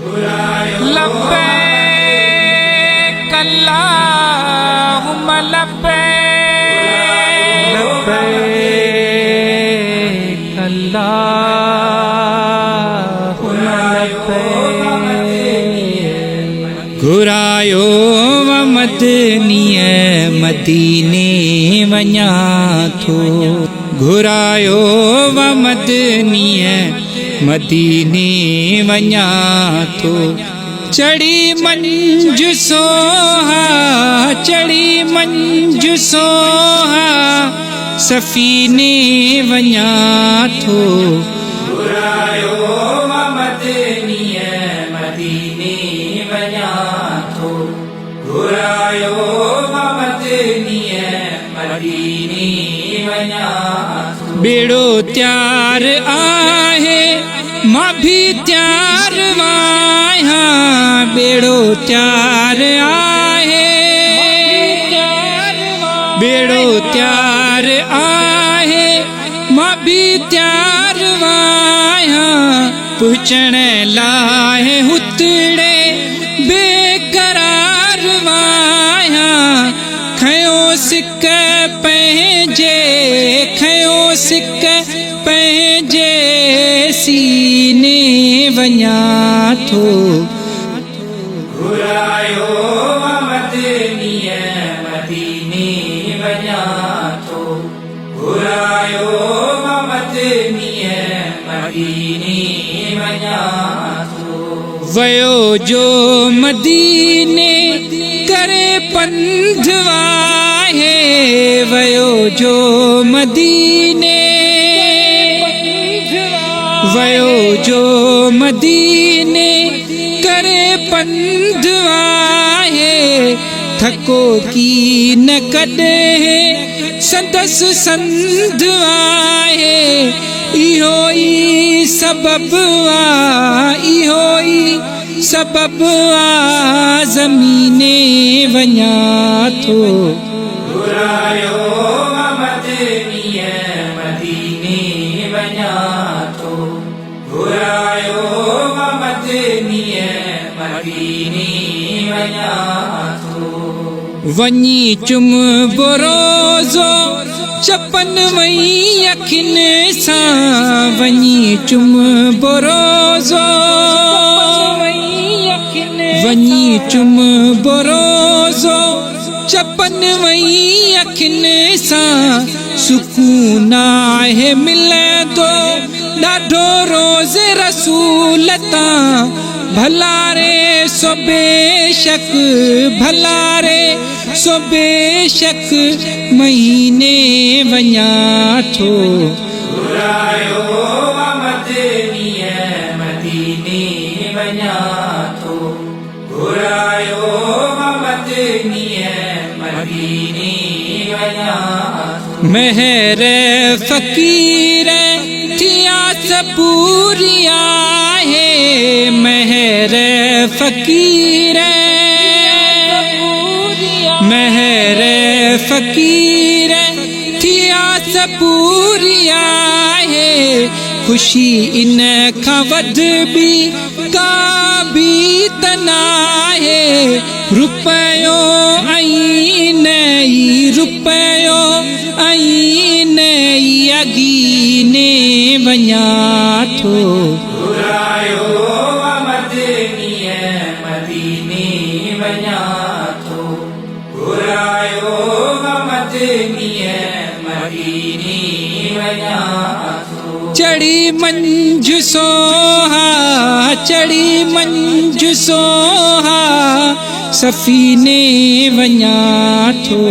لبيڪ اللهم لبيڪ. لبيڪ اللهم لبيڪ. گهرايو مدنيء مديني وڃان ٿو. گهرايو مدنيء مديني وڃان ٿو. چڙهي منجهه سوها، چڙهي منجهه سوها، سفيني وڃان ٿو. گهرايو مدنيء مديني وڃان ٿو. گهرايو مدنيء مديني وڃان ٿو. ٻيڙو تيار آهي، مان ڀي تيار آهيان. ٻيڙو تيار آهي، ٻيڙو تيار آهي، مان ڀي تيار آهيان. پهچڻ لاء هتڙي بيقرار آهيان. کنيو سڪ پنهنجي، کنيو سڪ پنهنجي سيني وڃان ٿو. گهرايو مدنيء مديني وڃان ٿو. گهرايو مدنيء مديني وڃان ٿو. ويو جو مديني ڪري پنڌ آهي. ويو جو مديني، ويو جو مديني ڪري پنڌ آهي. ٿڪو ڪي نه ڪڏهن سندس سنڌ آهي. اهو ئي سبب آ، اهو ئي سبب آ، زميني وڃان ٿو. گهرايو مدنيء مديني وڃان ٿو. گهرايو مدنيء مديني وڃان ٿو. وڃي چمبو روزو چپن وئي اکين سان. وڃي چمبو روزو، وڃي چمبو روزو چپن وئي اکين سان. سڪون آهي ملندو ڏاڍو روز رسول تان. ڀلاري سو بيشڪ، ڀلاري سو بيشڪ مهيني وڃان ٿو. گهرايو مدنيء مديني وڃان ٿو. گهرايو مدنيء مديني وڃان ٿو. مهر فقير ٿي آس پوري آهي. مهر فقير، مهر فقير ٿي آس پوري آهي. خوشي ان کان وڌ ٻي ڪا به ته ناهي. رپيو ائين نه ئي، رپيو ائين نه ئي اڳيني وڃان ٿو. گهرايو مدنيء مديني وڃان ٿو. گهرايو مدنيء مديني وڃان ٿو. چڙهي منجهه سوها، چڙهي منجهه سوها، سفيني وڃان ٿو.